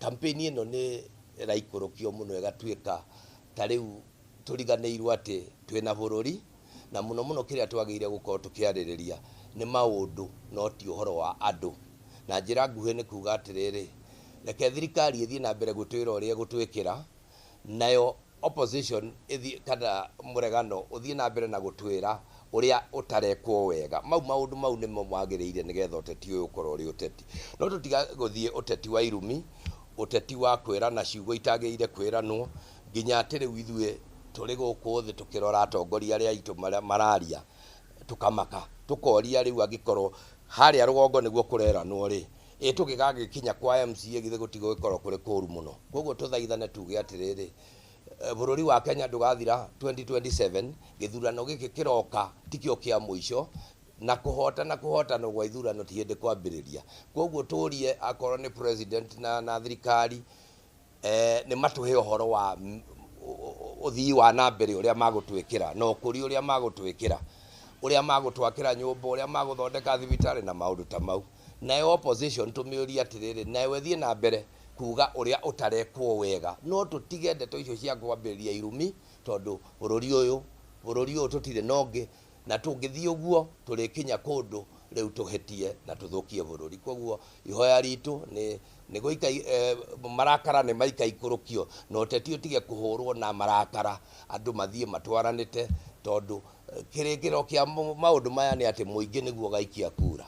Campaign ĩno nĩ ĩraikũrũkio mũno ĩgatuĩka ta rĩu tũriganĩirwo atĩ twĩna bũrũri, na mũno mũno kĩrĩa twagĩrĩire gũkorwo tũkĩarĩrĩria nĩ maũndũ no ti ũhoro wa andũ. Na njĩra nguhĩ nĩ kuga atĩrĩrĩ, reke thirikari ĩthiĩ na mbere gũtwĩra ũrĩa ĩgũtwĩkĩra, nayo opposition ĩthiĩ kana mũregano ũthiĩ na mbere na gũtwĩra ũrĩa ũtarekwo wega. Mau maũndũ mau nĩmo magĩrĩire nĩgetha ũteti ũyũ ũkorwo ũrĩ ũteti. No tũtiga gũthiĩ ũteti wa irumi, ũteti wa kwĩrana ciugo itagĩrĩire kwĩranwo, nginya atĩ rĩu ithuĩ tũrĩ gũkũ thĩ tũkĩrora atongoria arĩa aitũ mararia tũkamaka, tũkoria rĩu angĩkorwo harĩa rũgongo nĩguo kũreranwo rĩ, ĩ tũgĩgagĩkinya kwa MCA githĩ gũtigũgĩkorwo kũrĩ kũru mũno? Koguo tũthaithane tuge atĩrĩrĩ, bũrũri wa Kenya ndũgathira 2027, gĩthurano gĩkĩ kĩroka tikĩo kĩa mũico, na kũhotana kũhotanwo gwa ithurano ti hĩndĩ kwambĩrĩria. Koguo tũrie akorwo nĩ president na thirikari, nĩ matũhe ũhoro wa ũthii wa na mbere ũrĩa magũtwĩkĩra na ũkũria ũrĩa magũtwĩkĩra, ũrĩa magũtwakĩra nyũmba, ũrĩa magũthondeka thibitarĩ na maũndũ ta mau. Nayo opposition tũmĩũrie atĩrĩrĩ, nayo ĩthiĩ na mbere kuga ũrĩa ũtarekwo wega, no tũtige ndeto icio cia kwambĩrĩria irumi, tondũ bũrũri ũyũ, bũrũri ũyũ tũtirĩ na ũngĩ, na tũngĩthiĩ ũguo tũrĩkinya kũndũ rĩu tũhĩtie na tũthũkie bũrũri. Koguo ihoya ritũ nĩ nĩ gũika marakara nĩ maikaikũrũkio na ũteti ũtige kũhũrwo na marakara, andũ mathiĩ matwaranĩte, tondũ kĩrĩkĩro kĩa maũndũ maya nĩ atĩ mũingĩ nĩguo ũgaikia kura.